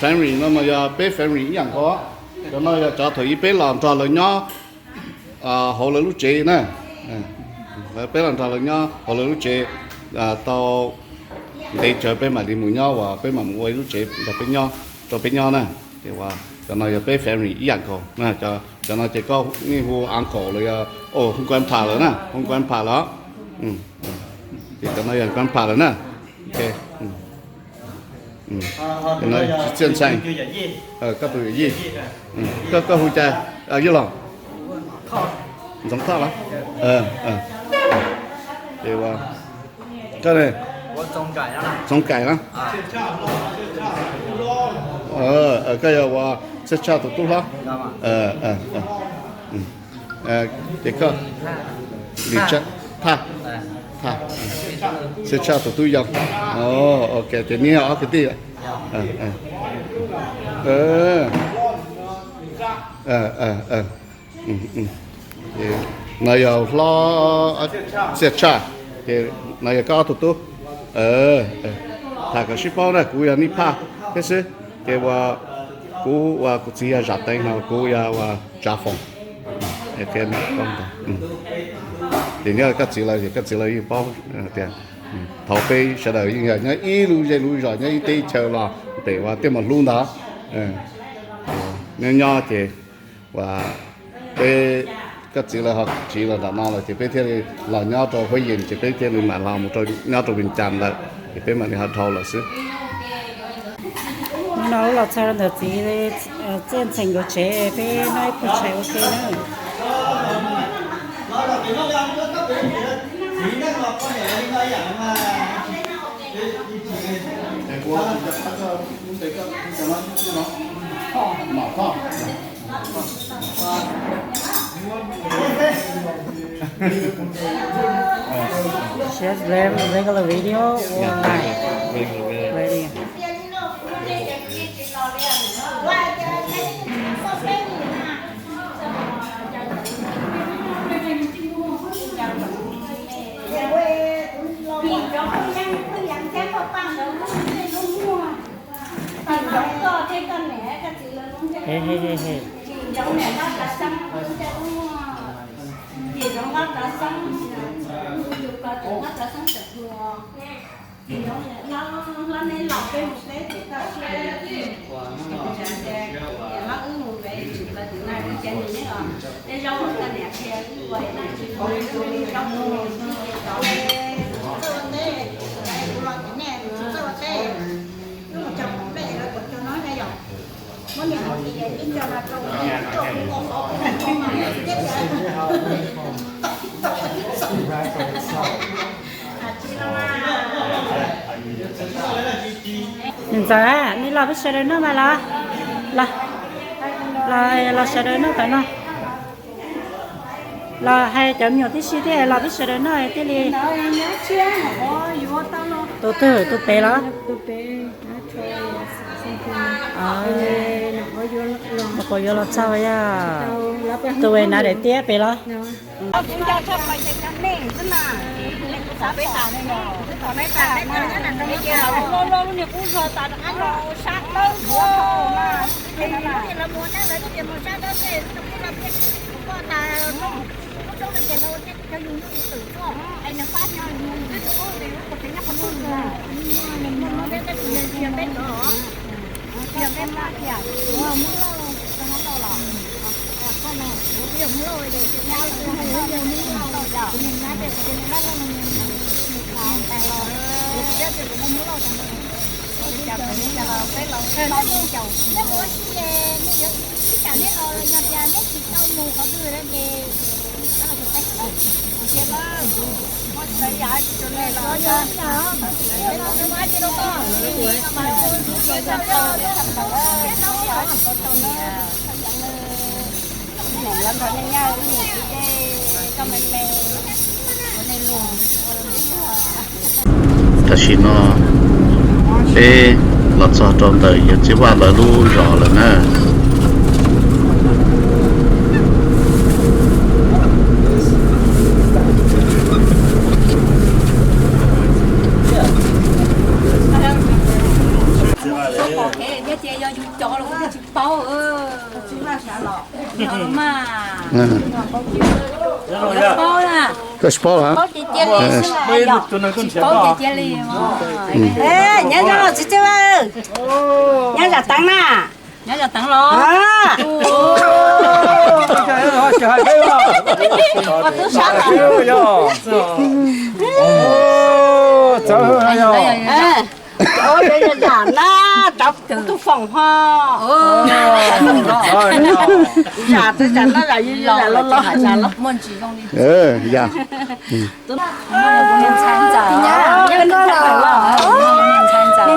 Family no mas yog peb family ib yam nkaus. Cov no yog cov thaum ub peb los nrog lawv nyob hauv lawv lub tsev na. Peb los nrog lawv nyob hauv lawv lub tsev tau ntev tsawg, peb mam li mus nyob uas peb mam mus ua ib lub tsev nrog peb nyob, rau peb nyob na. Ces uas cov no yog peb family ib yam nkaus. Cov no ces koj yeej hu uncle los yog, hu grandpa lawm na, hu grandpa lawm. Ces cov no yog grandpa lawm na. Txiaj ntxhee, koj tus yawm yij, koj hu cas yij laus? Ntxoov Thoj los? Ces koj ne? Txoov Kaim los? Koj yog uas Txhiaj Tshaj tus tub hlob. Ces koj, Lis Thaj, Thaj, Txhiaj Tshaj tus tub yau. Ok, ces neb yog ob kwv tij. No yog hlob Txhiaj Tshaj, ces no yog koj ob tug tub. Tham kom sib paub na, kuv yog Nij Phaj thiab xwb, ces uas kuv, uas kuv txiv yog Zam Teev, no kuv yog uas Tsav Foom. Ces nyob koj txiv lawv, ces koj txiv lawv yeej paub tias thaum peb sawv daws yeej yog nyob ib lub zej lub zos, nyob ib teb chaws los pem uas Tiaj Mos Hlub ntawd. Nyob nyob ces uas peb, koj txiv lawv ho tsiv los nram no lawm ces peb thiaj li los nyob rau Huab Yees, ces peb thiaj li mam los mus nyob rau Vias Cas lawm, ces peb mam li ho dhau lawm xwb. Hnub no wb los txog rau ntawm txiv Txiaj Ntxhee nkawd tsev, peb noj ib pluag tshais ua ke na. Just regular video or live? Regular video. Niam ntxawm, nej los peb sawv daws noj mas los. Los, los sawv daws noj tam no. Los hais cov me nyuam tib si thiab los peb sawv daws noj thiaj li. Tus twg, tus pem los? Nyuam qhuav yuav los txog yog tus na daim tiab pem los? Tam sim no peb los txog rau ntawm yawg Txiv Vaj lawv lub zos lawm na. Yog yus cov los kuv twb tsis paub. Paub na. Koj tsis paub los? Tsis paub ces cia li. Nyob zoo txiv Tswb, nyob zam teev na. Nyob zam teev los? Ua tub sab los? Zam na, cov tub foom ho. Zam tub zam no zam los los zam los. Yam.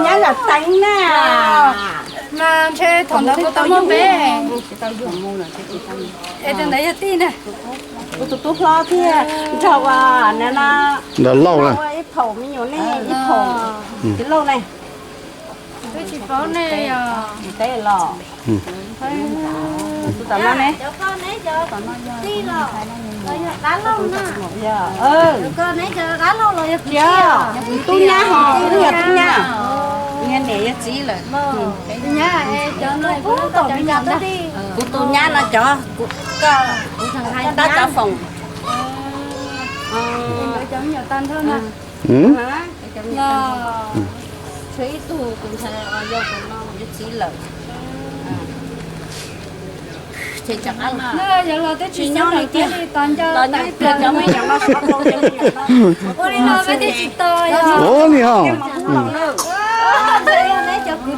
Nyob zam teev na. Mas ntshe thaum ntawd kuv tau muaj peb. Es tus ntawd yog tij na. Kuv tus tub hlob thiab nrog ua na, nrog Lauj na, ib phaum me nyuam ne, ib phaum txiv Lauj ne. Twb tsis paub ne yog. Teb los. Tus tom no ne. Yog, tub nyab ho, yog tub nyab. Niam yog txiv lawm. Kuv tus nyab no cov, koj tab cov foom. Tshuav ib tug tus ntxhais yog tus no yog txiv lawm. Ces cov qab no yog los twb tsis nyob li tiag, los nyob tiag cov me nyuam no sov rau cov me nyuam no. Ua li no peb twb tsis tos yog. Ua li ho. Cov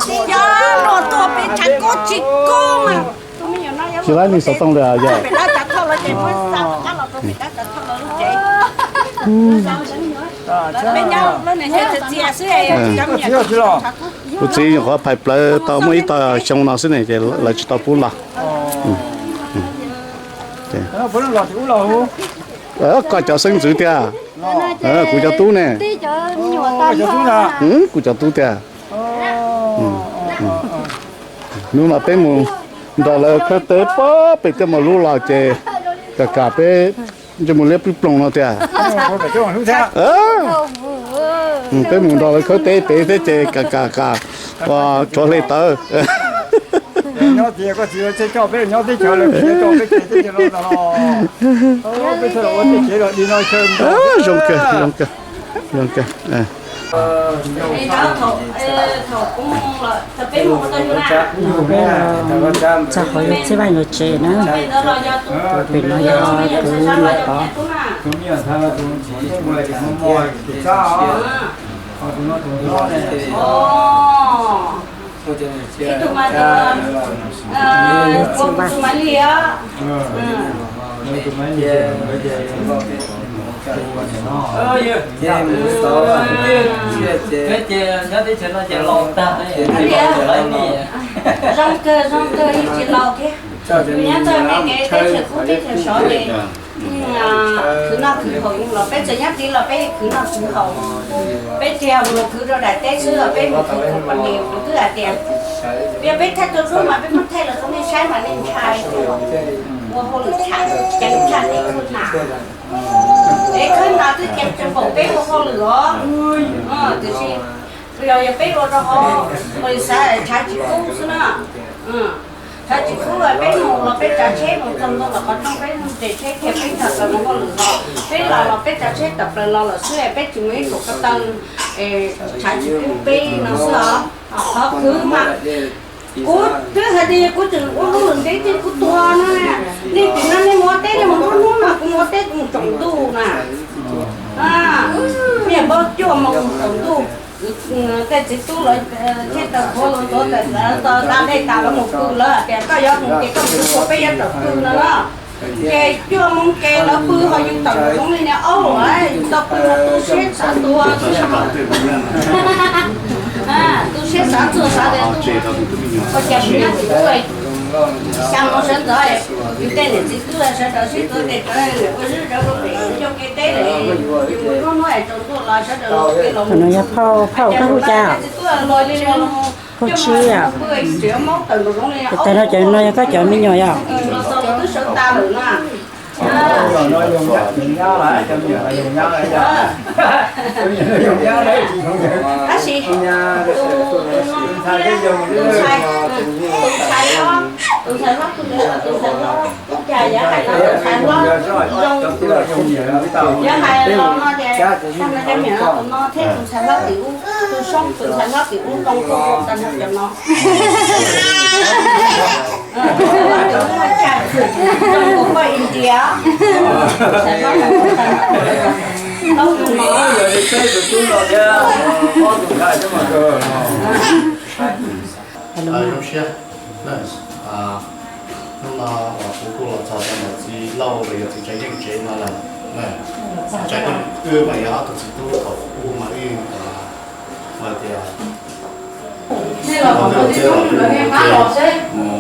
no tuaj peb tshav kub tsis kub mas. Tsis laib nws xov tooj li yog. Kuv txiv nyuam qhuav phais plawv tau muaj ib tog xyoo no xwb ne ces lawv tsis tau pub los. Koj cov xeeb ntxwv tiag? Kuv cov tub ne. Kuv cov tub tiag. Hnub no peb mus nrog lawv khawb teb pob pem tej maum lub los ces kam kam peb ntsej muag liab ploog ploog no tiag. Peb mus nrog lawv khawb teb pem thiab ces kam kam kam ua tshuav hle tawv. Zoo kawg, zoo kawg, zoo kawg. Txog qhov yog txij vaj yog tsev na, pem no yog kwv Nom Pov. Ib tug mas tus, tus Maiv Lig os. Peb ces nyob teb chaws no ces laus tag. Zoo kawg, zoo kawg, yeej tsis laus thiab. Nyob txog me kev teb chaws qub teb chaws sov ces khwv noj khwv haus los peb txawm nyob tid los peb khwv noj khwv haus. Peb tsis yog mus khwv rau daim teb xwb, peb mus khwv company, kuv twb hais tias yog peb thaij tau zoo mas peb muab thaij los rau nej saib mas nej ntshai, ua hauj lwm tshaj, ceev tshaj tej khawb nas. Es khawb nas twb ceev tsis npaum peb ua hauj lwm os. Tiam sis yog, yog peb ua rau hauv npaus li xav tshav tsis kub xwb na. Tshav tsis kub peb mus los peb tsav tsheb mus txog ntua tom qhov rooj peb nres tsheb kiag peb tawm plaws mus hauj lwm los, peb los los peb tsav tsheb tawm plaws los lawm xwb, peb tsis mus ib tug ko taw tshav tsis kub peb no xwb os. Qhov khwv mas kuv twb hais tias kuv tseem ua hauj lwm ntev thiab kuv tuag na. Nej tim no nej mus ua teb nej mus nruab hnub mas kuv mus ua teb kuv mus tsaus ntuj na. Niam npawg cuaj moos tsaus ntuj, tej txiv tub lawv thiaj tau qhuav los tuav tas tas dej tas lawv mus pw lawm tias koj yuav mus ces koj mus pw, peb yuav tawm pw no na. Ces cuaj moos ces lawv pw ho yus tawm zoov li niag aub lawm, yus tau pw no tu siab xav tuag xwb. Tu siab xav tuag xav tias ua cas kuv nyob tsis tuaj. Xya moos sawv ntxov yus tej niam txiv tub sawv daws sib tuav tes rov ua zeb rov rau pem yus coj kev teb lawm, yus mus nruab hnub es tsaus ntuj los sawv daws los kev los. Phauj, phauj koj hu cas? Phauj Tsib yom. Ces tag no cov no yog koj cov me nyuam yom? Los txog los twb sawv tas lawm na. Tab sis tus, tus ntxhais, tus ntxhais hlob, tus ntxhais hlob, tus ntxhais hlob, ua cas yuav hais los tus ntxhais hlob zoo, yuav hais los no ces tag no cov niam no tus no thiab tus ntxhais hlob tim ub, tus soob tus ntxhais hlob tim ub zoo tuaj tag nrho cov no. Tus ntxhais hlob tim ub no cas zoo ua poj India, tus ntxhais hlob zoo tag nrho cov no. Tau tus no. Zoo siab. Hnub no uas kuv kuj los txog rau ntawm txiv Lauj los yog txiv Tsav Yeej tsev no lawm. Tsav Yeej wb mas yog ob tug txiv tub thaum ub mas wb hais tias mus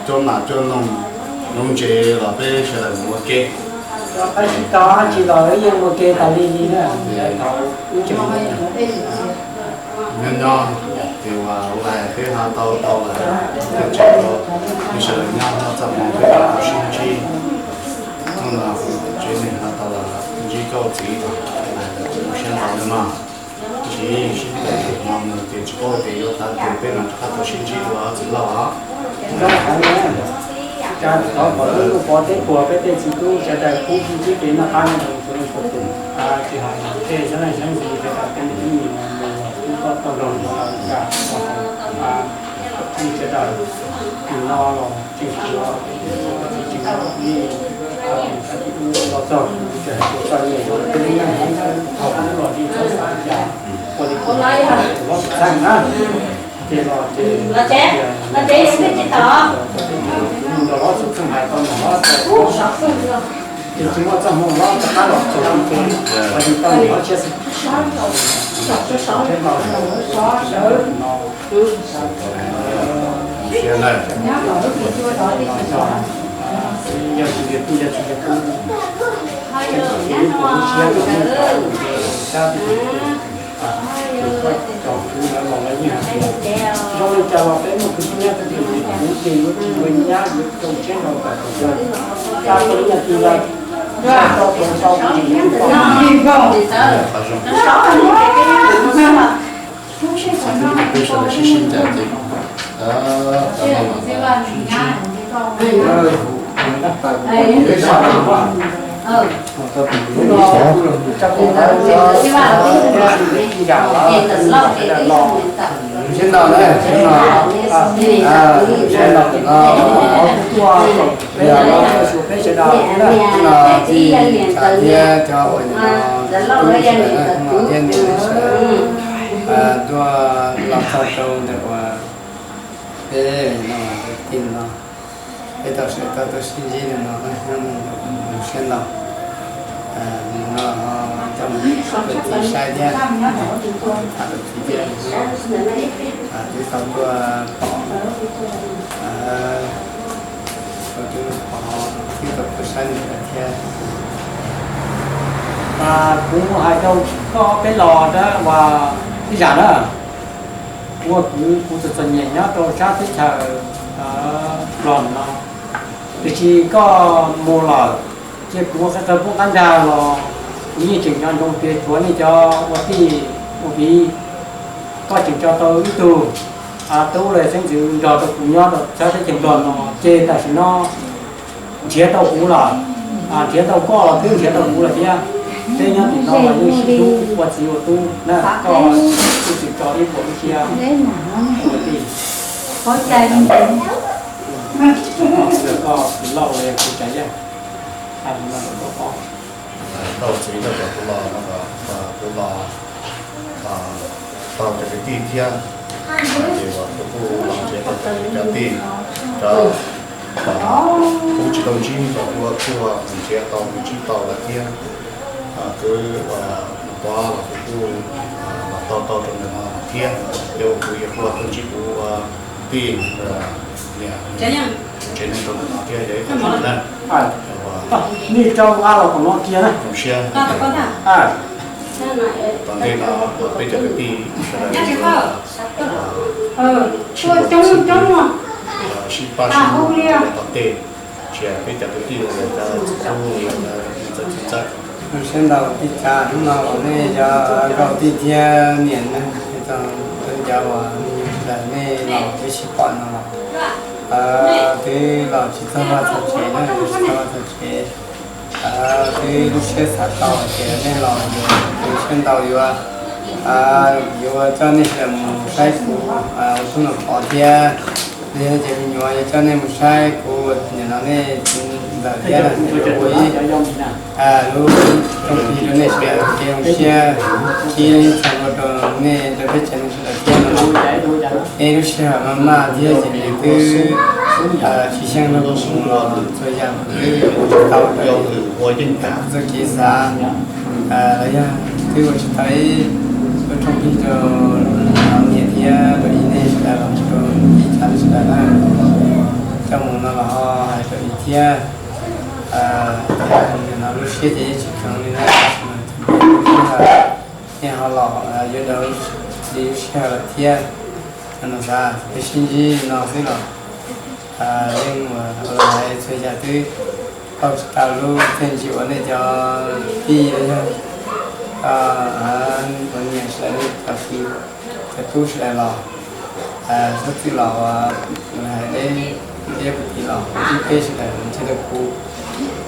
cuab nas cuab noog nuv ntses los peb sawv daws mus ua ke. Peb tsis tau dab tsi los yeej ua ke tas li li na. Nyob nyob ces uas lais peb ho tau tau lawm, peb tseem, peb sawv daws nyob noj txaj muag peb tau sib ntsib. Hnub no tsev neeg ho tau los ntsib koj txiv los, lais lawm kuv zoo siab ntau li mas. Tab sis sib tawm no mus ces tsis paub tias yuav thaum twg peb mam rov qab tau sib ntsib dua txiv Lauj os. Thov kom lub ntuj pov teb puag peb tej txiv tub sawv daws pub txuj kev noj qab nyob zoo, tsis hais tej xeeb leej xeeb ntxwv sawv daws tej me tub me nyuam mus tub toj tau zoo, sawv daws no los tseem tshuav txiv tseem los txog txoj me thaum ub los tsis txhob xav cas ua li tus hlob txheej na. Ces los ces los ces los ces tsis tau mus nrog hlob txheej hais tau mus hlob ces tsis muaj txoj hmoo hlob rov qab los txog li ces los tsis tau mus hlob tshiab xwb. Thiab no no siab na, yog tsis yog kuj yog tsis yog kuj, sab tib zoo li cas los peb muaj kwv tij nyab txoj kev kuv ces yuav tsis yuav nyab yuav rau siab nrog tom tus yog, tab sis yog tsis yog, tau tus sau kuv tsis yuav. Peb sawv daws sib sib ncaim ces, sib ntaus na, sib ntaus, sib ntaus no, peb sawv daws no, tij tshav thiab cov uas nim no tub sawv daws na, hnub no thiab nws sawv daws tuaj los txog rau ntawm uas peb no, tij no, peb tau sawv tau tuaj sib ntsib no, nyob zoo siab ntau. Nim no coj mus rau txiv saib thiab, rau txiv thiab, twb tau tuaj pom, twb tau tuaj saib nws lawm thiab. Kuv hais rau koj peb los dab uas ib zam na, kuv ua kwv kuv txom txom nyem nyob rau sab teb chaws Nplog no, tiam sis koj mus lawm, cia kuv ua qab qab poob qab nrag los kuv yeej tseem nco ntsoov tias tsuav nej cov ua tij ua viv, koj tseem tso tau ib tug tub los xeeb ntxwv nrog rau kuv nyob rau sab teb chaws Nplog no, ces tam sim no nrhiav tau kuv lawm, nrhiav tau koj los twb nrhiav tau kuv lawm thiab. Peb nyob tim no los yeej sib hlub ua txiv ua tub na, koj kuj tseem tso ib puas ib siab ua tij. Koj tus Lauj los yog tus Tsav Yeej, hais li no rau koj paub. Lauj txiv, koj kom kuv los no, kuv los tau cov kwv tij thiab, ces uas kuv kuj los nrhiav tau cov kwv cov tij, cov kuv tsis tau ntsib los kuv kuj nrhiav tau ntsib tau lawm thiab. Kwv Tuav los kuv kuj los tau tau rau ntawm no thiab, ces uas kuv yuav kuj tuaj ntsib kuv ua tij niam tsev neeg rau ntawm no thiab, yog ib qho zoo na. Nej rau a los kom no kiag na. Zoo siab tom ntej no uas peb cov kwv tij sawv daws sib pab sib hlub tom tej, tsis Peb cov kwv tij los yog cov txiv tub los yog txiv txawj txiv txawj, zoo siab ntau tij tsav hnub no uas nej cov nkauj tij thiab niam neeg, cov uas nej los peb sib pom no los twb los tsis txog vaj txog tsev na, tsis txog vaj txog tsev. Twb lub siab xav tau tias nej los yuav zoo siab ntau yuav, yuav coj nej sawv daws mus saib kuv ua tub ua pov thiab. Yog cov me nyuam yuav coj nej mus saib kuv nim no nej ntxawm thiab, ua ib lub rooj plig rau nej sawv daws kev zoo siab, ib txhia ua rau nej rau peb tsev neeg sawv daws thiab no. Ib lub sij hawm maj maj thiab ces nws twb tsis xyeej los txhua yam twb ua tsis tau raws li txoj kev xav los yog twb ua tsis tau ib lub rooj plig rau niam thiab rau ib nej sawv daws los rau ib tsav sawv daws na. Coj mus no los ho hais rau ib thiab, tias nim no lub siab ces yeej tsis kheev li na, nej ho los yuav dhau li lub sij hawm lawm thiab. Cov no xav peb sib ntsib no xwb los yeej ua hais txhua yam twb tau tsis tau lub txiaj ntsim uas nej cov tij los yog ua niam sawv daws, cov kwv cov tub sawv daws los, txhob txwm los ua hais deb deb puag tim los ib peb sawv daws ntshe rau kuv,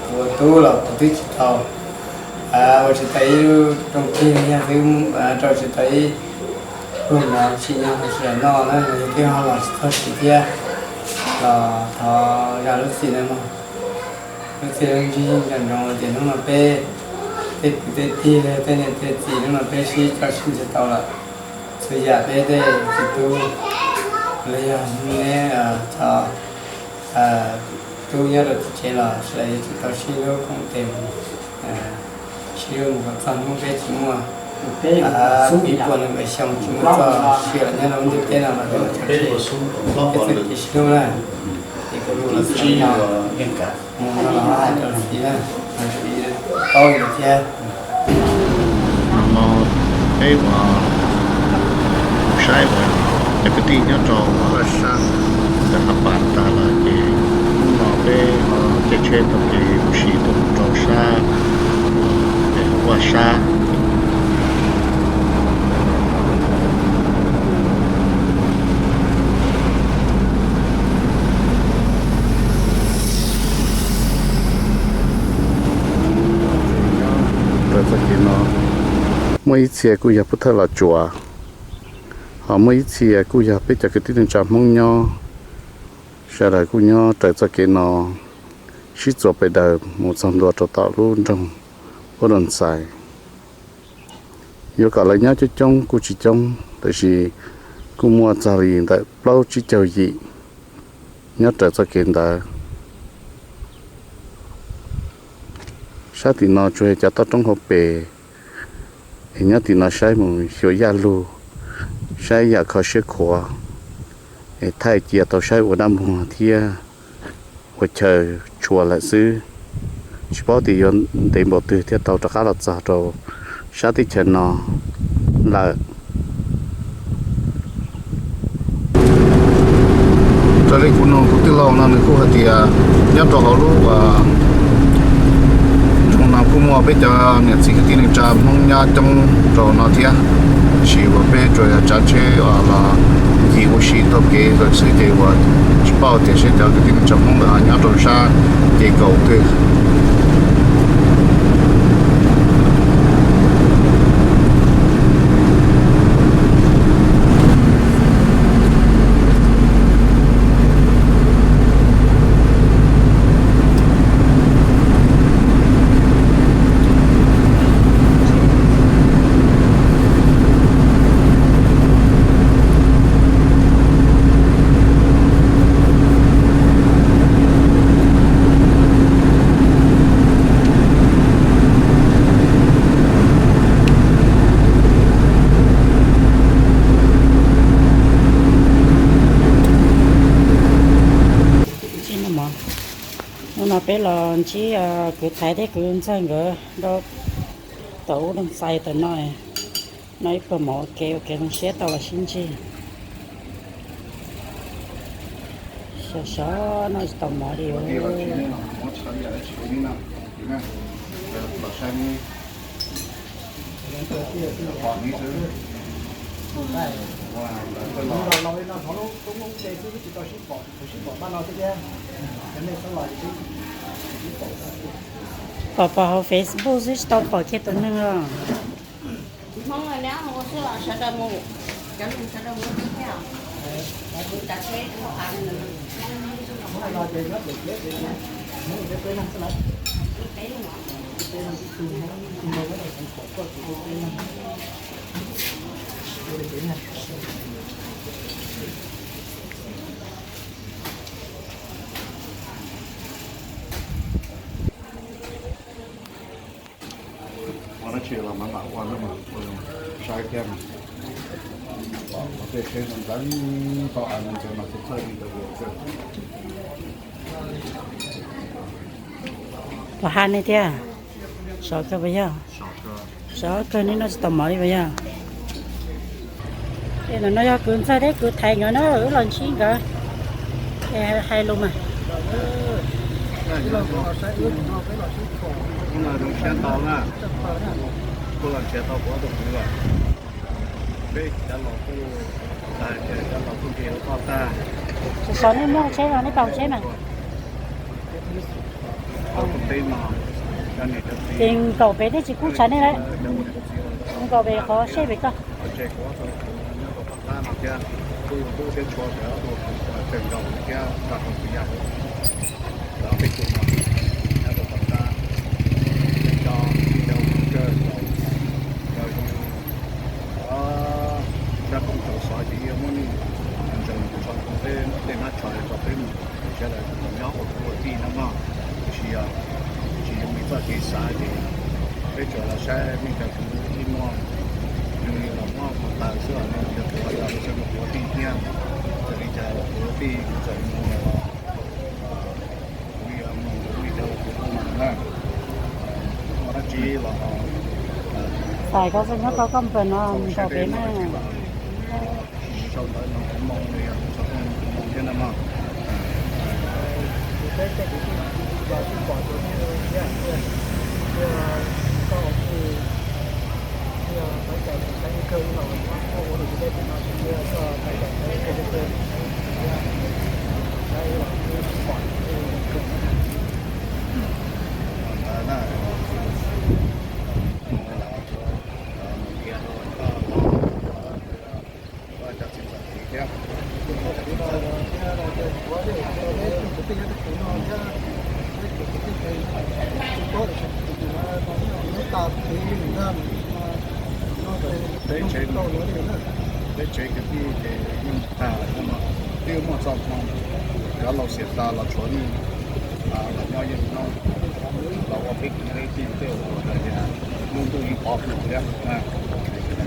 kuv ua tub los kuv twb tsis tau ua tsis tau ib lub rooj plig los yog twb rau tsis tau ib pluag mov tsim nyog rau sawv daws noj na, yog twb ho los tsis txog tsev thiab los thov zam lub txim na mog. Lub txiaj lub ntsig nco ntsoov tias hnub no peb tej kwv tej tij los yog tej niam tej txiv hnub no peb sib tso sib ntsia tau lawm. Txhua yam peb tej txiv tub los yog neb cov tub nyob rau tim tsev los sawv daws yuav tsum tau sib hlub koom tes, sib hlub mus kom txog hnub peb tsis muaj ib puas nees nkaum xyoo tsis muaj txoj sia lawm nyob rau lub ntiaj teb no los peb ua tsaug tseg peb txoj kev sib hlub na. Ces kuv lus los xaus li no, mus no los hais rau txiv na, paub li thiab. No peb ua mus saib ua cov kwv tij nyob rau sab ntawm Hav Pas tas lawm ces hnub no peb ho caij tsheb taug kev ua si tuaj mus rau sab Vaj Sab. Raws txoj kev no, muaj ib txhia kuj yog pub thawj los tsuas, ho muaj ib txhia kuj yog peb cov kwv tij neej tsa Hmoob nyob, sawv daws kuj nyob raws txoj kev no sib txuas pes daws mus txog ntua rau tom lub nroog Pub Doo Xais. Yuav kom lawv nyob coob coob kuj tsis coob, tab sis kuj muaj txog li ntawm plaub tsib caug yim nyob raws txoj kev ntawd. Sab tim no tsuas yog cov toj roob hauv pes, es nyob tim no saib mus xyuas yaj lug, saib yam kho siab khuav, es thaij cia tau saib ua dab muag thiab ua chaw tshua lawm xwb. Tsis paub tias yuav ntev npaum twg thiaj tau rov qab los txog rau sab teb chaws no lawm. Raws li kuv nug kuv tij laug no nws kuj hais tias nyob rau hauv lub nroog no kuj muaj peb cov niam txiv kwv tij neej tsa Hmoob nyob coob rau no thiab, tab sis uas peb tsuas yog tsav tsheb los ncig ua si taug kev lawm xwb ces uas tsis paub tias seb cov kwv tij neej tsa Hmoob lawm ho nyob rau sab ces kaum twg. Hnub no peb los ntsib kwv Thaiv thiab kwv Ntxawg nkawd rau tom ub Dooj Xais tom no, noj ib pluag mov ua ke ua kev zoo siab tau los sib ntsib. Sov no tsis tau mov li. Pom pom hauv Facebook xwb tsis tau pom kiag tus neeg os. Ua dab tsi los mam mam ua na, saib thiab. Tej tsheb ntxeev tau av ntxeev mas txhawj txhawj li ntawd. Puas ha nej thiab? Sov kawg puas yog? Sov kawg, nej noj tsis tau mov li puas yog? Es ntawm no yog kwv ntxawg thiab kwv thaiv nkawd na, wb los ntsib nkawd es hais lus mas. Kuv los nrhiav tau na, kuv los nrhiav tau kuv ob tug kwv lawm. Peb cov laus kuj, cov laus kuj nrhiav tau tag. Sov nej muaj tsheb no nej tau tsheb mas. Ces nkaum pem nej tsis kub tshav nej lawm, nkaum pem qhov seb pem koj. Zaj koob tau xov ces muab nej ntsees tso rau peb tej nab tshais rau peb mus sawv daws nyob ua kwv ua tij no mog. Tiam sis tsis yooj yim txoj kev xav ces peb tsuas los saib nej cov kwv tij muaj zoo li los muab qhov taw xwb os, nej cov kwv los saib mus kwv ua tij thiab. Txawm li cas los kwv ua tij, txawm li mus los kuv yuav mloog kuv li cov kwv tij mas na, muaj dab tsi los xais koj xwb, nyob koj koj npawg no nrog peb na. Sau ntawv no kuv mloog li, sau ntawv no kuv mloog thiab na mog. Peb tsev kwv tij ces yeej tag lawm no, twb muaj txoj hmoo cov laus xiam tas los tshuav nej los nyob yeej hnub los ua peb kwv peb tij tej uas lub ntuj yeej pov hwm thiab.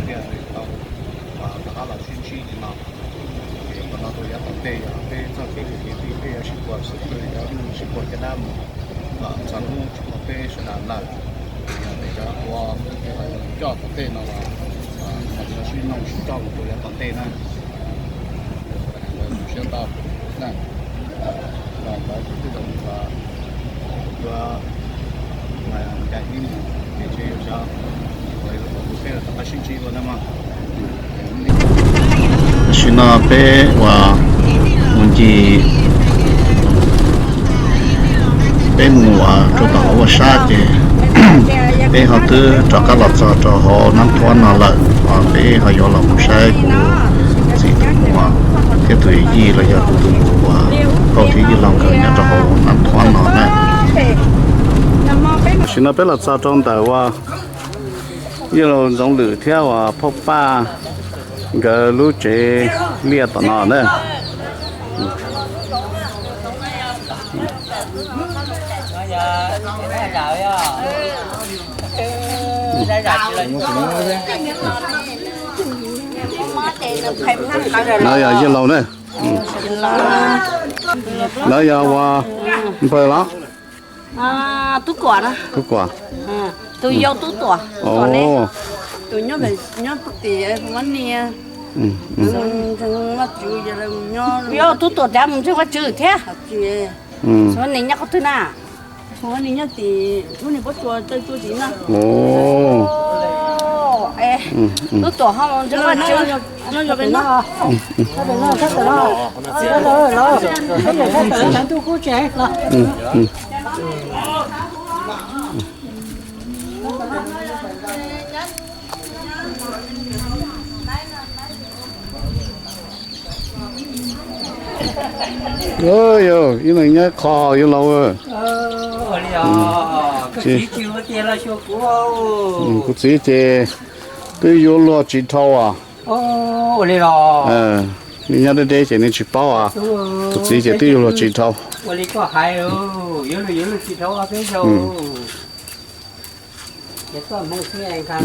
Tias tau rov qab los sib ntsib li no. Ces qhov no rau yav tom ntej yog peb txoj kev kwv tij, peb yuav sib puag xwb, peb yuav sib puag caj dab mus txog hnub tsis pom peb sawv daws lawm. Yog peb cov ua coj tom ntej no los yuav sib nrog sib coj mus rau yav tom ntej na. Siab ntau na, los ntawd kuv twb los ua ncaim ib mus ces tsev yuav sov, ua tus peb rov qab sib ntsib dua na mog. Tam sim no peb uas mus ncig, peb mus uas rau tom hauv ua sab ces peb ho twb rov qab los txog rau hauv Nab Thuab no lawm, peb ho yuav los mus saib kuv txiv tus muam thiab tus yij los yog kuv tus uas Nkauj thiab Yij Laug nkawd nyob rau hauv Nab Thuab no na. Tam sim no peb los txog rau ntawm uas Yij Laug Ntxoov Lwm thiab uas Phauj Paj nkawd lub tsev liaj tom no na. Lawv yog Yij Laug ne. Lawv yog ua npawg los? Tub Kuam, Tub Kuam. Tus yau Tub Tuam, Tub Tuam ne. Tus nyob, nyob tim Mab Nias. Yog tub tuam dav mus ntseeg Vajtswv thiab. Xyov nws nyob qhov twg na. Tub tuam ho mus ntseeg Vajtswv. Yog ib leeg nyob qho yawg laus. Kuv txiv ces twb yuav luag tsis dhau as. Nws nyob deb deb ces nws tsis paub as. Kuv txiv ces twb yuav luag tsis dhau.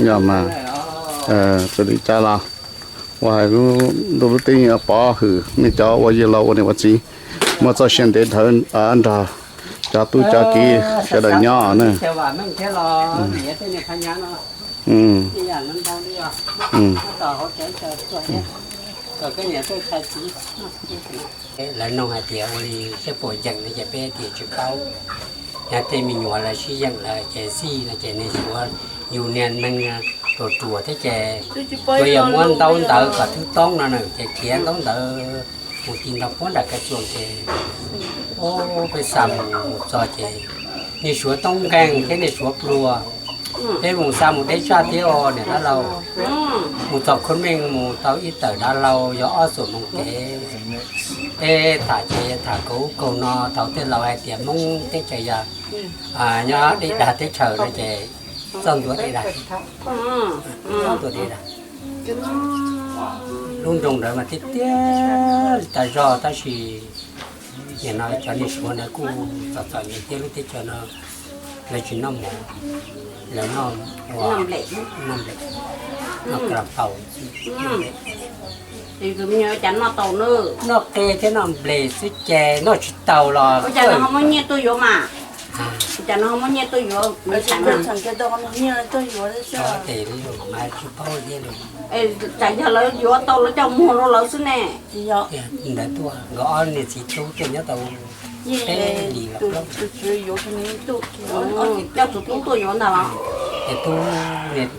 Yog mas, txawm li cas los ua hais lub ntuj lub teb pov hwm nej cov ua yawg laus ua niam ua txiv muaj txoj sia ntev dhawv nrog cov tub cov kiv sawv daws nyob na. Lawv nug hais tias ua li seb puas yeem no ces peb tias tsis paub. Yog tej me nyuam lawv sib yeem lawm ces xij no ces nws suav yus niag neeg ruam ruam thiab ces yuav yog muab ntaub ntawv kom thwb toob no na ces khiav ntaub ntawv mus ti nrog puab nram Kaj Txuas ces peb xa mus mus txog ces niag suav toob nkeeg thiab niag suav pluag. Peb mus xa mus deb tsaj thiab os niam dab laug. Mus txog Khub Meej mus tau ib tawm dav hlau yog ob xuam moos kev. Peb tham ces tham kaug ub kaug no thaum tej laus hais tias Hmoob teb chaws yog nyob deb dag teb chaws no ces txoj ntua deb dag, txoj ntua deb dag. Lub nroog ntawd mas tiag tiag li tas zog tab sis nim no cov niag suav ntawd kuj txom txom nyem thiab lub teb chaws no lawv tsis noj mov, lawv noj, noj nplej, noj kab paus, noj qe thiab noj nplej xwb ces noj tsis tau los cas no ho muaj nyiaj tuaj yuav mas, cas no ho muaj nyiaj tuaj yuav, tsis paub thiab. Tsam yog lawv yuav tau lawv coj muag rau lawv xwb ne. Ntawd tuaj nkawd ob niam txiv tub tuaj nyob tau peb hlis los plaub, coj tus tub tuaj yuav ntag los. Ces tub niag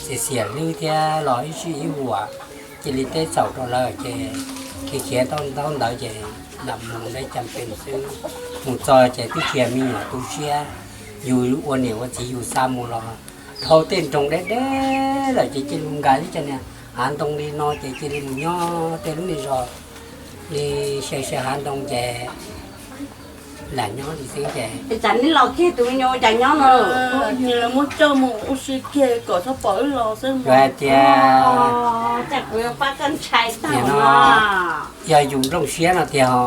xiam xiam hlwb thiab los ib sij ib huam cia li teb txaus rau lawv ces khiav khiav ntaub ntawv ces lam mus nrog cam pees xwb. Mus txog ces twb tsis yog me nyuam tu siab, yus ua niam ua txiv yus xa mus los dhau tej nroog deb deb lawm ces cia li nkag tib co niag hav ntoo li no ces cia li mus nyob tej lub niag zos li xyaw xyaw hav ntoo ces lam nyob li xwb ces. Tsam neb los kiag tus me nyuam ua cas nyob no? Muab coj mus ua si kiag kom txhob pom wb los xwb. Yog hais tias, cas kuv yuav pab koj ntshai tag no, yog yus nplooj siab no tiag os.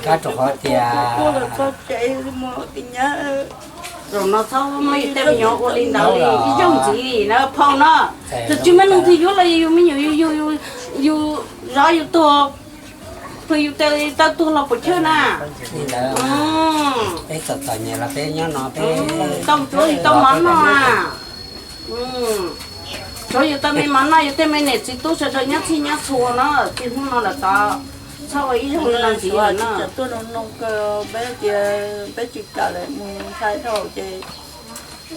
Kab rau qhov tias zaum no txhob muab yus tej me nyuam ua li ntawd li ib zaug ntxiv na phauj no. Tus tsis muaj neeg twg yuav los yus me nyuam yus zov yus tuag, pw yus tes taw tuag los puas chawj na. Peb txom txom nyem los peb nyob no peb tau tsuav yus tau mov noj. Tsuav yus tau me mov noj, yus tej me niam txiv tub sawv daws nyob txhij nyob txhua no, txij hnub no lawm tod txhob ua ib zaug li no ntxiv lawm no. Peb tias peb tsis kam lawm mus ntshai dhau ces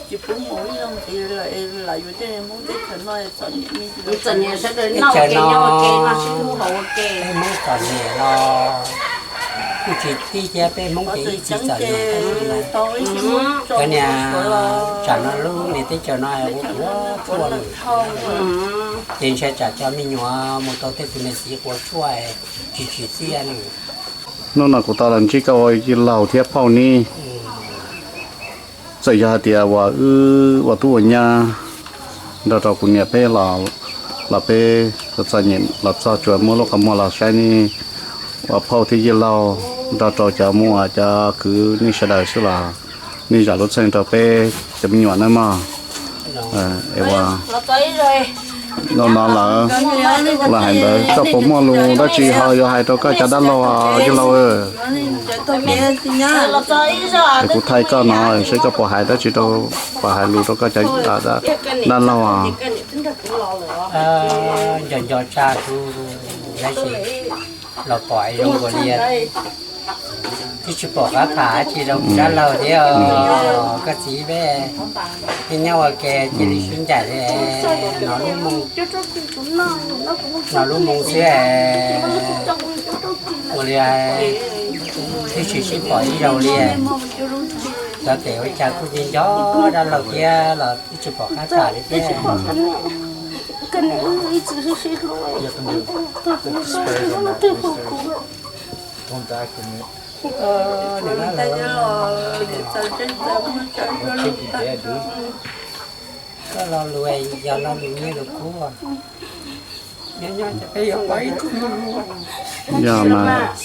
tsis pub mus ib zaug ntxiv lawm, lam yus tej Hmoob teb chaws no txom nyem me ntsis. Txom nyem sawv daws noj ua ke nyob ua ke noj sib hlub haus ua ke. Peb Hmoob txom nyem los kuj tsis tib thiab, peb Hmoob ces ib txwm txom nyem. Cov niag tsam no lub niag teb chaws no ua ua tshuaj lawm, ces ntshai tsam cov me nyuam mus tau tej tus niag txiv quav tshuaj tsis tsim txiaj ne. Hnub no kuv tau los ntsib koj ua yij laug thiab phauj nib. Txawm yog hais tias uas wb ua tub ua nyab nrog rau kuv niam peb los, los peb txom nyem los txog tsuas muab lub qhov muag los saib nej ua phauj thiab yij laug nrog rau cov muam cov kwv nej sawv daws xwb los nej zam lub txim rau peb cov me nyuam nawb mog. Es ua no no lawm, los hais ntawd koj puas muaj lus dab tsi ho yuav hais rau koj cov dab laug yij laug? Es kuv thaij koj no seb koj puas hais dab tsi rau, puas hais lus rau koj cov dab laug os. Nco nco tsa kuv, tab sis los pom zoo nkaus li twb tsis pom qab tham dab tsi rau kuv dab laug thiab os. Koj txiv peb thiaj nyob ua ke cia li sib ncaim li no lub moo, no lub moo xwb. Ua li twb tsis sib pom ib zaug li. Cov tes ua cas kuj nco nco dab laug thiab los twb tsis pom qab tham li thiab. Koj lo lus yog lo lus nyiaj lus kub, nyob nyob ces peb yuav pom ib tug. Yog mas.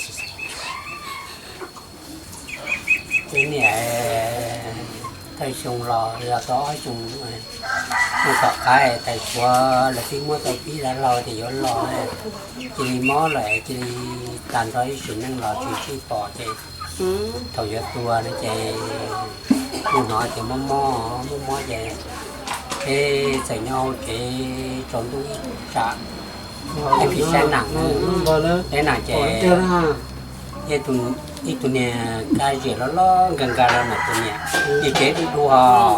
Kuv niam thawj xyoo los yog tau ob xyoo, xyoo tom qab tais Suav lawv twb muab tau pib dab laug tias yuav los, cia li mob lawm cia li tag nrho ib sim neej los tsis sib pom ces thaum yuav tuag no ces kuj hnov tias mob mob mob mob ces peb txawm nyob hauv tsev tsaus ntuj ib tsam, peb phim saib nam, saib nam ces ib tug niag kab ziam loj loj nkag nkag rau nam tus niam, ces tsev du du hos,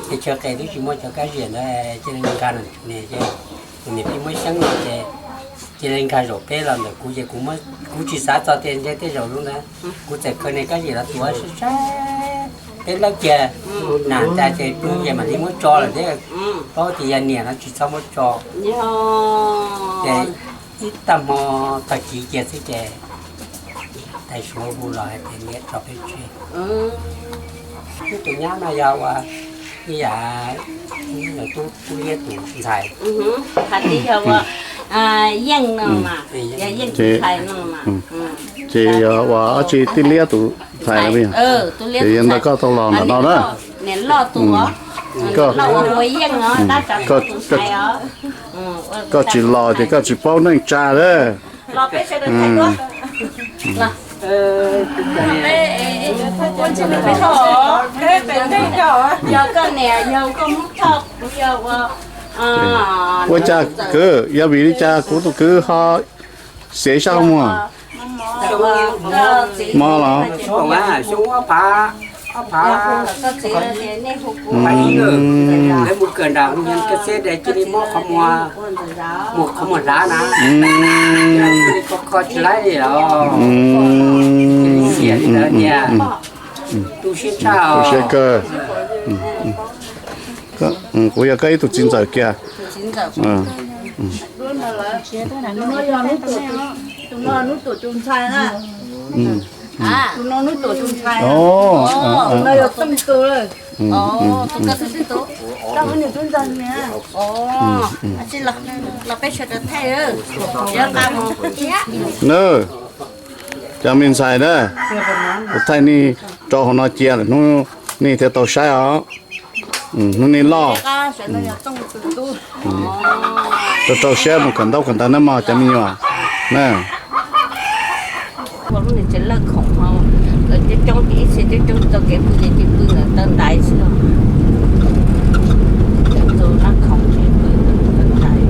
ces chaw qes twb tsis muaj cov kab ziam ntawd cia li nkag nam tus niam ces tus niam pheej muab xyeeb no ces cia li nkag zaum peb los ntawm kuv ces kuv tsis xav txog tias ntshe tej zaum lub ntawd kuv txawm khaws niag kab ziam los tuav saib saib peb lawb kiag, nam ntag ces pw ces mam li muab tso lawm thiab, paub tias yog niam no tsis txhob muab tso. Ces ib tag hmo tag kis kiag xwb ces tais Suav hu los hais tias niam tso peb tseg. Wb tus nyab no yog ua ib yam tub liab tus ntxhais. Yeej no mas, yog yeej tus ntxhais no mas. Ces yog ua dab tsi tij liab tus ntxhais no, ces yog ntawd koj tau los ntawm no na. Niam loj tus, loj ua yeej os, tab tsav tus ntxhais os. Koj tsis los ces koj tsis paub neej tsa lawm. Yog koj niam yog koj muab choj kuv yog ua. Ua cas kwv, yog vim li cas kuv tus kwv ho xiav ib sab hauv muag? Mob los? Mus kawm nram cia li mob qhov muag, muag qhov muag hlav na, kho tsis laib li los. Xiam li ntawd tiag. Tu siab tshaj, tu siab kawg. Kuv yog koj ib tug txiv ntxawm kiag. Tus no yog hnub tuam tus ntxhais na. Tus no hnub tuam tus ntxhais. Tus no yog Tooj tus lawm. Koj hu nws tub ntxawg na. Nab, cov me ntxhais na, kuv thaij nej rau hauv no cia lawm hnub nej thiaj tau saib os. Hnub nej loj, rau rau siab mus kawm ntaub kawm ntawv nawb mog cov me nyuam na. Lawv coob coob ces ib txhia coob coob txoj kev pw ces cia pw ntawm taw ntaiv xwb. Cov ntxhua lab khoom ces pw ntawm taw ntaiv.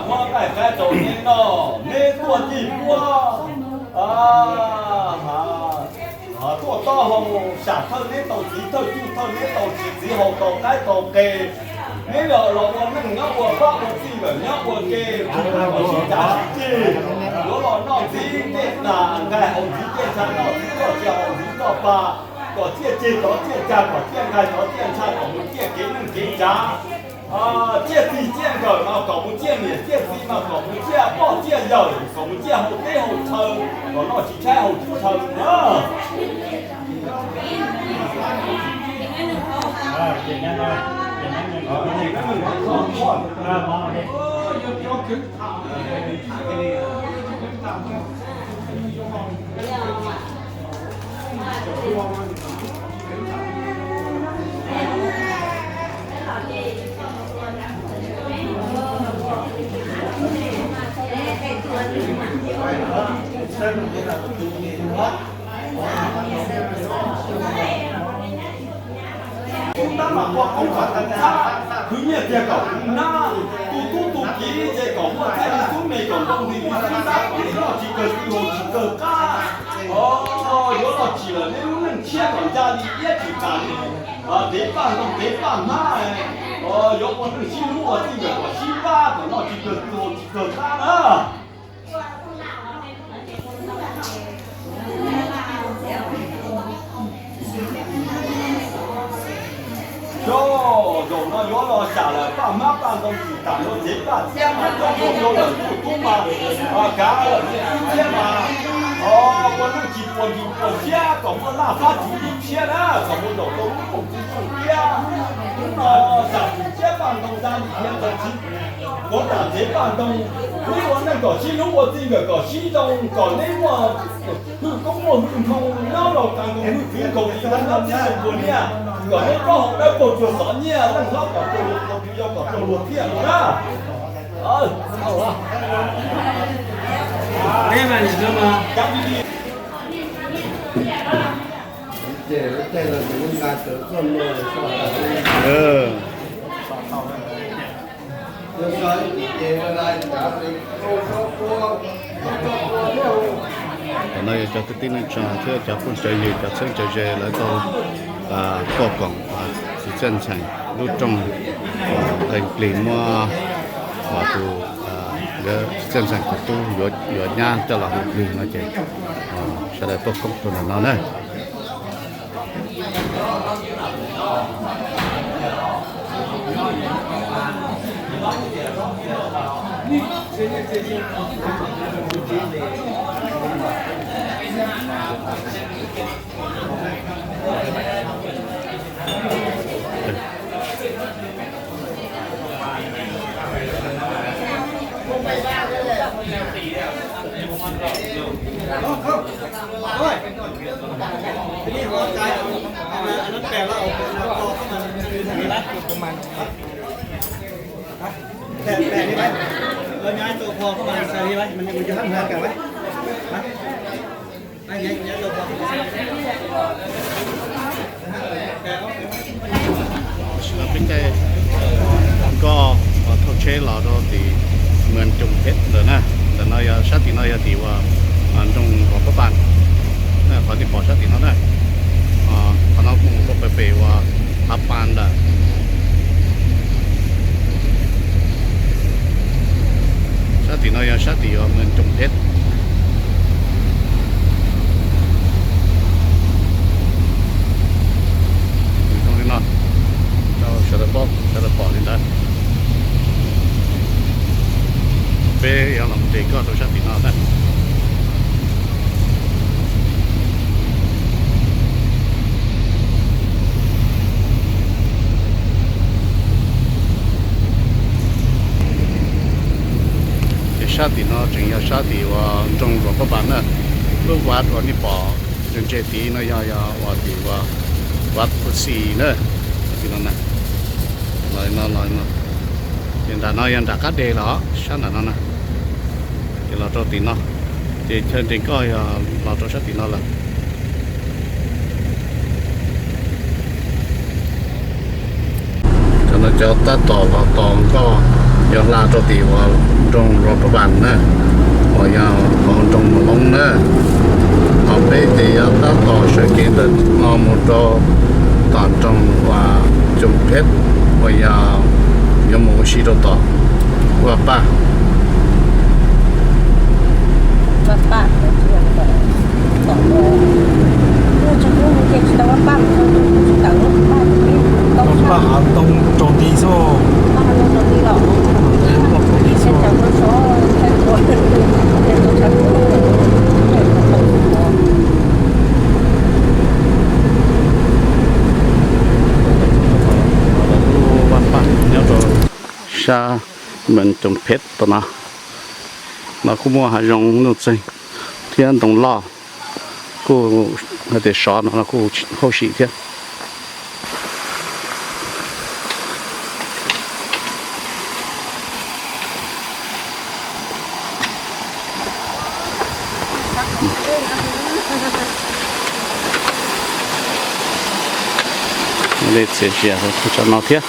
Muab nqaij qaib rau neb noj, neb tuaj yig puab. Tuaj taub hau, sam thawj neb tau txiv thawj cuj thawj neb tau tsis txiv haus tau qaib tau qe. Neb los los ua neej nyob ua fab ua txij lawm nyob ua ke, kom sib cav sib ceg, yuav los noj ntxiv tej tas nqaij haus ntxiv tej ntsha, noj ntxiv txoj sia haus ntxiv txoj pa, kom txiaj ceg tov txiaj cag, kom txiaj nqaij tov txiaj ntsha, kom mus txiaj kev neej kev tsav. Txiaj txij txiaj nkawm mas kom mus txiaj niam txiaj txiv mas kom mus txiaj poj txiaj yawm, kom mus txiaj hauv teb hauv chaw, kom noj tsis tshaib haus tsis tshaw na. Khwv nyiaj tiag kom kuv nab, tu tub tu kiv ces kom muaj txiaj li xub me, kom ntoo nti li xub ntab, kom noj tsis kawg twg haus tsis kawg qab. Yuav los tsim lawm neb lub neej tshiab kom ncaj li iab tsis kam li dev paj ntoo dev paj hmab. Yuav ua neej sib hlub ua txij nkawm kom sib pab, kom noj tsis kawg twg haus tsis kawg qab na. Cov zaum no yuav los sam lawm paj hmab paj ntoo tsis kam rau tsev paj txiab mas coj mus rau lawm ntuj tub mas kav lawm ntuj tub txiab mas ua neej tsis puas ntuj puas siab kom muaj laj fab tsis ib tshiab na, kom mus zaum rau lub ntuj tub tub txiab. Hnub no sam tsis txiab paj ntoo da li thiab ntawd tsis puav tam tsev paj ntoo. Neb ua neej kom sib hlub ua txij nkawm kom sib zoo, kom neb muaj hwj koob muaj hwj ntoo nyob rau tas nkaus hwj txwv nkaus tsis tau nyob txij nkaus puas niaj, kom neb plaub hau dawb paug tsuag xov nyiaj, leej hlob kom raug luag, yau kom raug luag thiaj na. Tam no yog cov kwv tij neej tsa thiab cov phooj cov ywg cov txheeb cov ze lawv tau tuaj koom txiv txiaj ntxhais lub rooj qee plig muab tus txiv txiaj ntxhais tus tub yuav nyab coj los hu plig no ces sawv daws tuaj koom rau ntawm no na. Tam sim no peb caij nkoj uas thauj tsheb los rau tim Mws Coom Phem lawm na. Tam no yog sab tim no yog tim uas nroog Luas Pab Pas, qhov nej pom sab tim no na. Qhov no kuj mus rau pem pem uas Pab Pas lawm. Sab tim no yog sab tim uas Mws Coom Phem. Zoo li no rau sawv daws paub sawv daws pom li ntawd. Peb yuav los mus nres koj rau sab tim no na. Ces sab tim no tseem yog sab tim uas nroog Luas Pab Pas na. Lub vaj uas nej pom Ntses tid no yog yog uas tim uas Vaj Phuj Xis na, tim no na, los no los no, ces nram no yog nram qab deg los sab nram no na, ces los rau tim no, ces chaw nres nkoj yog los rau sab tim no lawm. Cov no cov tab tom los tos nkoj yuav hla rau tim uas nroog Rov Pab Npas na, uas yog hauv nroog Mus Loob na. Ho peb ces yuav tab tom sawv kev ntawm no mus rau tom nroog uas Coom Pheb uas yog yuav mus ua si rau tom Vaj Paj. Vaj Paj hav ntoo tsaus nti xwb. Vaj Paj nyob rau sab Mes Coom Phem tom no. No kuj muaj hav zoov nuj txeeg thiab ntoo loj, kuj hais tias sov no no kuj hauj sim thiab. Dej txias zias tso no thiab.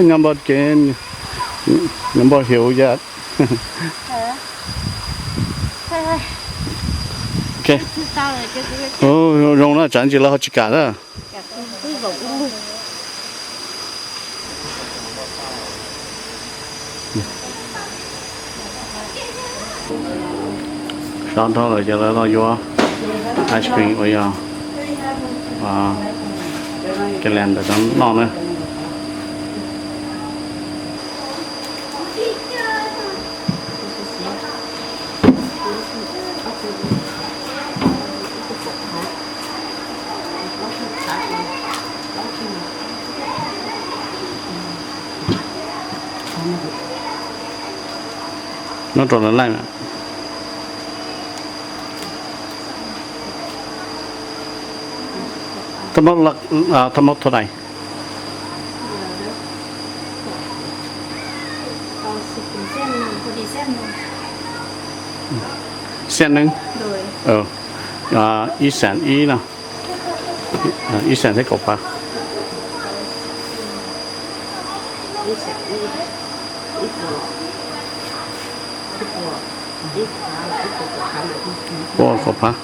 Nyob npoj kev, nyob npoj hiav yam. Zoo na, tsam ntsis lawv ho tsis kam na. Sov dhau lawm ces lawv los yuav ice cream uas yog Greenland ntawm no noj na. Nyob rau lawv laij, thaj mab thaj mab thaum nai, xiab neeb, ib xees ib no, ib xees thiab kaum phav. Pua kaum phav.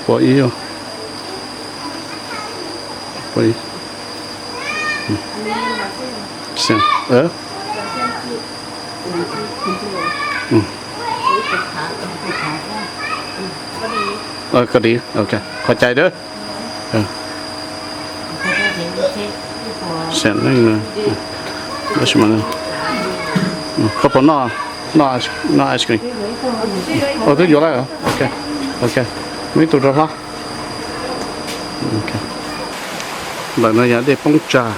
Pua ib, pua ib. Koj di, ok, qhov cai dawb. Xees neeb, koj puas noj, noj ice cream? Twb yuav lawm, ok, ok, muaj ib tug rau hlob. Ntawm no yog dej poob tsag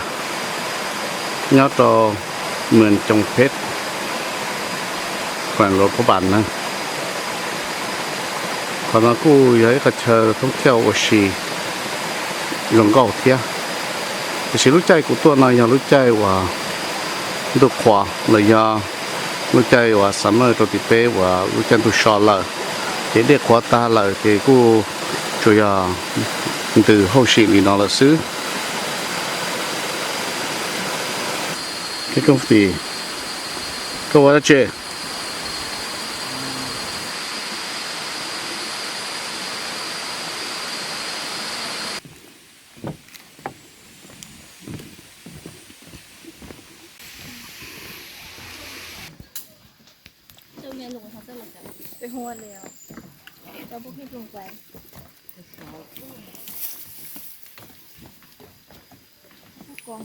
nyob rau Mes Coom Phem, khuam Luas Phab Npas na. Qhov no kuj yog ib qhov chaw thoob thiaj ua si zoo nkauj thiab. Tiam sis lub caij kuv tuaj no yog lub caij uas ntuj qhuav los yog lub caij uas summer rau tim peb uas lub caij ntuj so lawm, ces dej qhuav tag lawm ces kuj tsuas yog ntws hauj sim li no lawm xwb. Koj ua dab tsi? Cas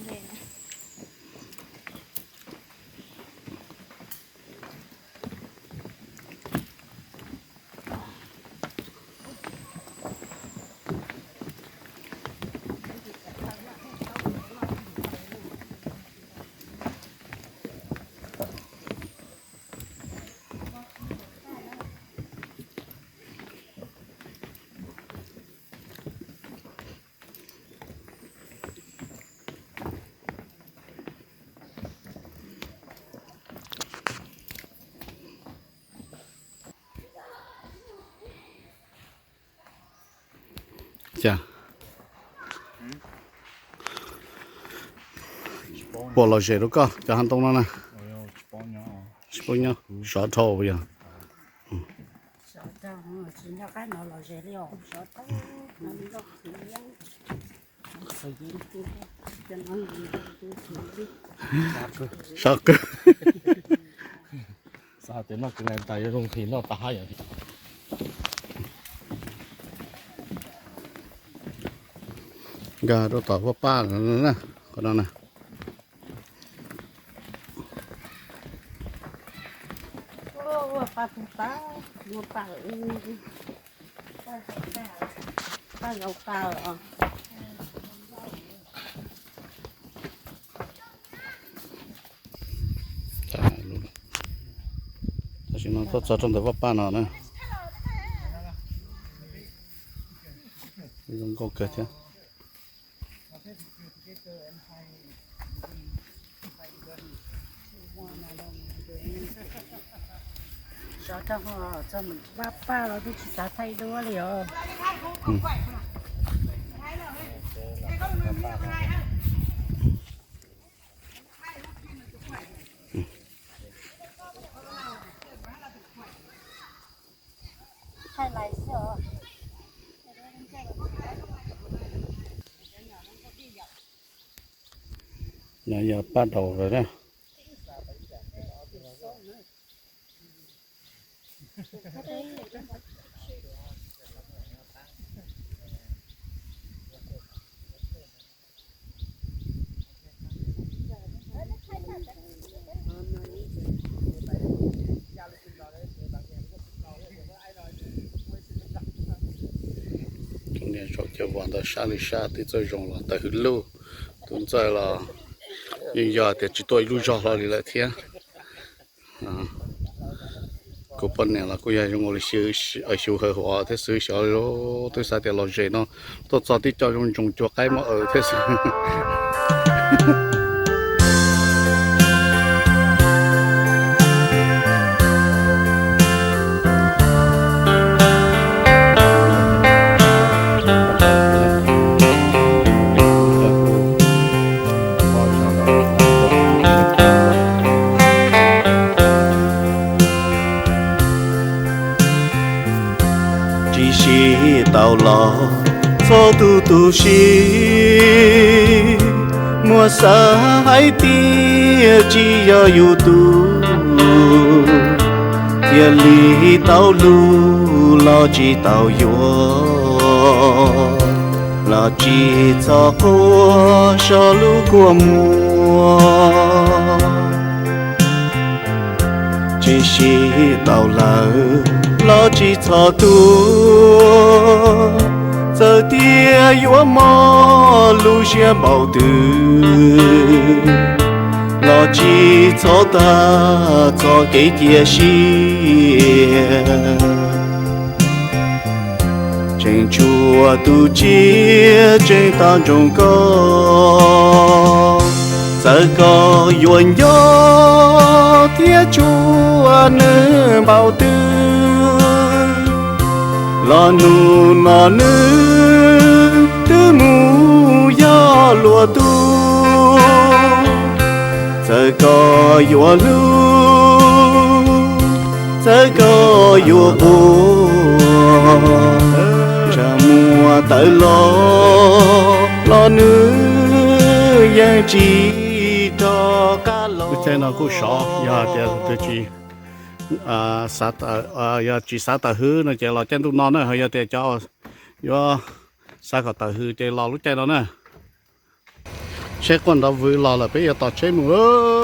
puas lom zem rau koj cov hav ntoo no na? Tsis paub nyob, sov dhau yog. Sov kawg. Nkag rau tom vaj paj no na, qhov no na. Tam sim no tuaj txog rau ntawm vaj paj no na. Zoo nkauj kawg thiab. Sov tag txog vaj paj los twb tsis xav thaij duab li os. No yog paj daus lawm na. Cov niam zaum cov vauv ntawd sab li sab, tib txawj zoo los tawm hwj lug. Tub ntxawg los yeej yog tias tsis tuaj ib lub zog hlo li lawm thiab. Kuv poj niam los kuj yog zoo li xyov hawv huav thiab xwb, xyov twb xav tias lom zem no tuaj txog tib co zoo ntsoos cuag qaib muab aws thiab xwb. Tsis sib tau los txhua tus tu siab, muaj xav hais tias tsis yog yus tug, thiaj li tau lug los tsis tau yuav, los tsis txhob quaj so lub kua muag. Tsis sib tau lawm los tsis txhob tuag, txawm tias yuav mob lub siab npaum twg, los tsis txhob tag txoj kev cia siab. Tseem tshuav tus txiaj tseem tab nroog koj, txawm koj yuav nco thiab tshua nws npaum twg, los hnub no nws twb mus yog luag tug. Txawm koj yuav hlub, txawm koj yuav quaj, ntsaj muag tawm los los nws yeej tsis rov qab los. Lub caij no kuj sov, yog tias tus twg tsis, yog tsis xav tawm hwj no ces los caij ntuj no na, ho yog tias cov yuav xav kom tawm hwj ces los lub caij no na. Tsheb quaj nrov vwv los lawm, peb yuav tos tsheb mus.